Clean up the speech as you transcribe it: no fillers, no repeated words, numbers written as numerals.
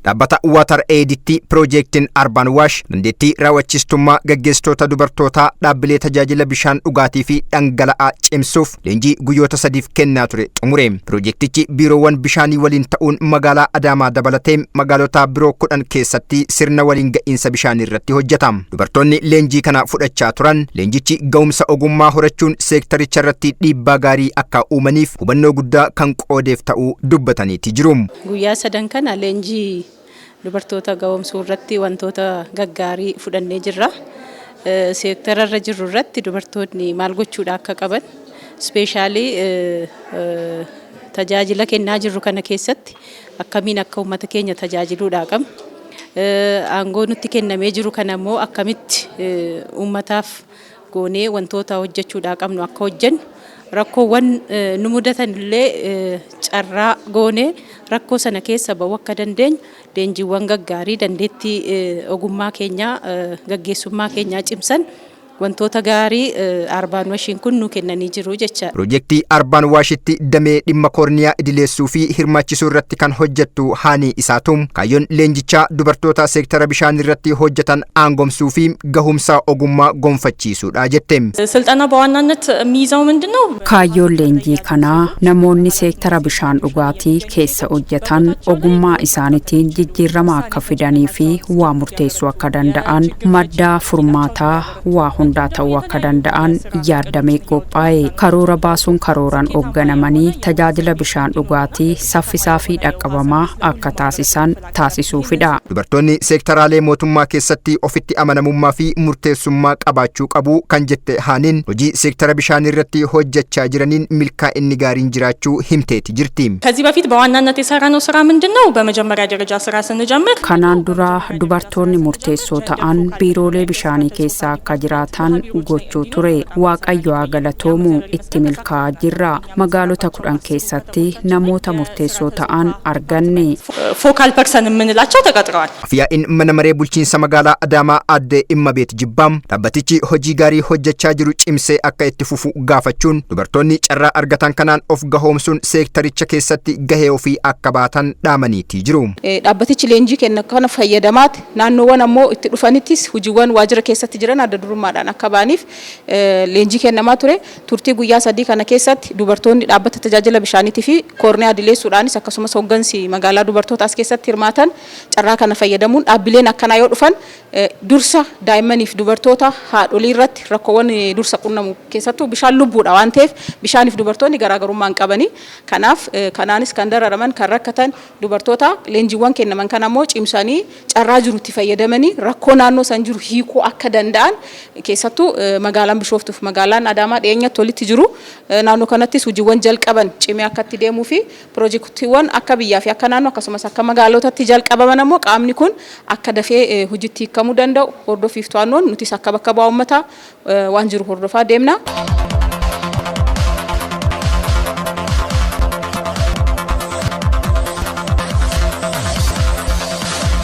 Dhaabbata Water Aiditti piroojeektiin Urban Wash dandeettii raawwachiistummaa gaggeessitoota dubartootaa dhaabbilee tajaajila bishaan dhugaatii fi dhangala'aa cimsuuf leenjii guyyoota 3f kennaa ture xumure. Piroojeektichi biiroowwan bishaanii waliin ta'uun magaalaa Adaamaa dabalatee magaalota biroo 10 keessatti sirna waliin ga'iinsa bishaanii irratti hojjeta. Dubartoonni leenjii kana fudhachaa turan leenjichi ga'umsa ogummaa horachuun seektaricha irratti dhiibbaa gaarii akka uumaniif hubannoo guddaa kan qoodeef ta'uu dubbataniiti jiru. Guyyaa sadan kana leenjii dubartoota ga'oomsuu irratti wantoota gaggaarii fudhannee jirra. Seektara irra jirru irratti dubartoonni maal gochuudha akka qaban, especially tajaajila kennaa jirru kana keessatti akkamiin akka uummata keenya tajaajiluudhaa qabnu. Aangoo nutti kennamee jiru kana immoo akkamitti uummataaf goonee wantoota hojjechuudhaa qabnu akka hojjennu, rakkoowwan nu mudatan illee carraa goonee rakkoo sana keessa ba'uu akka dandeenyu, leenjiiwwan gaggaarii dandeettii ogummaa keenyaa, gaggeessummaa keenyaa cimsan, wantoota gaarii Urban Washiin kun nu kennanii jiru jechaadha. Piroojeektii Urban Washitti damee dhimma koorniyaa idileessuu fi hirmaachisuu irratti kan hojjettu Haanii Isaatuum, kaayyoon leenjichaa dubartoota seektara bishaan irratti hojjetan aangomsuu fi gahumsa ogummaa gonfachiisuudha jette. ስልጠና በዋናነት የሚይዘው ምንድን ነው? Kaayyoon leenjii kanaa namoonni seektara bishaan dhugaatii keessa hojjetan ogummaa isaaniitiin jijjiirama akka fidanii fi waa murteessuu akka danda'an, madda furmaataa waa hundaa ta'uu akka danda'an yaadamee qophaa'e. Karoora baasuun karooraan hoogganamanii tajaajila bishaan dhugaatii saffisaa fi dhaqqabamaa akka taasisan taasisuufidha. Dubartoonni seektaraalee mootummaa keessatti ofitti amanamummaa fi murteessummaa qabaachuu qabu kan jette Haaniin, hojii seektara bishaanii irratti hojjechaa jiraniin milkaa'inni gaariin jiraachuu himteeti jirti. ከዚህ በፊት በዋናነት የሰራነው ስራ ምንድን ነው? በመጀመሪያ ደረጃ ስራ ስንጀምር Kanaan dura dubartoonni murteessoo ta'an biiroolee bishaanii keessa akka jiraatan gochuu ture. Waaqayyo haa galatoomu, itti milkaa'aa jirra. Magaalota 10 keessatti namoota murteessoo ta'an arganne. ፎካል ፐርሰን የምንላቸው ተቀጥረዋል። Afyaa'iin mana maree bulchiinsa magaalaa Adaamaa aadde Immabeet Jibbaam dhaabbatichi hojii gaarii hojjechaa jiru cimsee akka itti fufu gaafachuun, dubartoonni carraa argatan kanaan of gahoomsuun seektaricha keessatti gahee ofii akka baatan dhaamaniitii jiru. Dhaabbatichi leenjii kenna kana fayyadamaati naannoowwan ammoo itti dhufanittis hojiiwwan waajjira keessatti jiran adda durummaadhaan akka ba'aniif leenjii kennamaa ture. Turtii guyyaa 3 kana keessatti dubartoonni dhaabbata tajaajila bishaaniitii fi koorniyaa idileessuudhaanis, akkasumas hooggansi magaalaa dubartoota as keessatti hirmaatan carraa kana fayyadamuun, dhaabbileen akkanaa yoo dhufan dursa daa'immaniif dubartoota haadholii irratti rakkoowwan dursa qunnamu, keessattuu bishaan lubbuudha waan ta'eef, bishaaniif dubartoonni garaagarummaa hin qabani. Kanaaf kanaanis kan dararaman, kan rakkatan dubartoota, leenjiiwwan kennaman kana ammoo cimsanii carraa jirutti fayyadamanii rakkoo naannoo san jiru hiikuu akka danda'an, keessattuu magaalaan Bishooftuuf magaalaan Adaamaa dhiyeenyatti walitti jiru, naannoo kanattis hojiiwwan jalqaban cimee akka itti deemuu fi piroojeektiiwwan akka biyyaa fi akka naannoo akkasumas akka magaalotatti jalqabaman ammoo qaamni kun akka dafee hojiitti hiikamuu danda'u hordofiif to'annoon nutis akka bakka bu'aa uummataa waan jiru hordofaa deemna.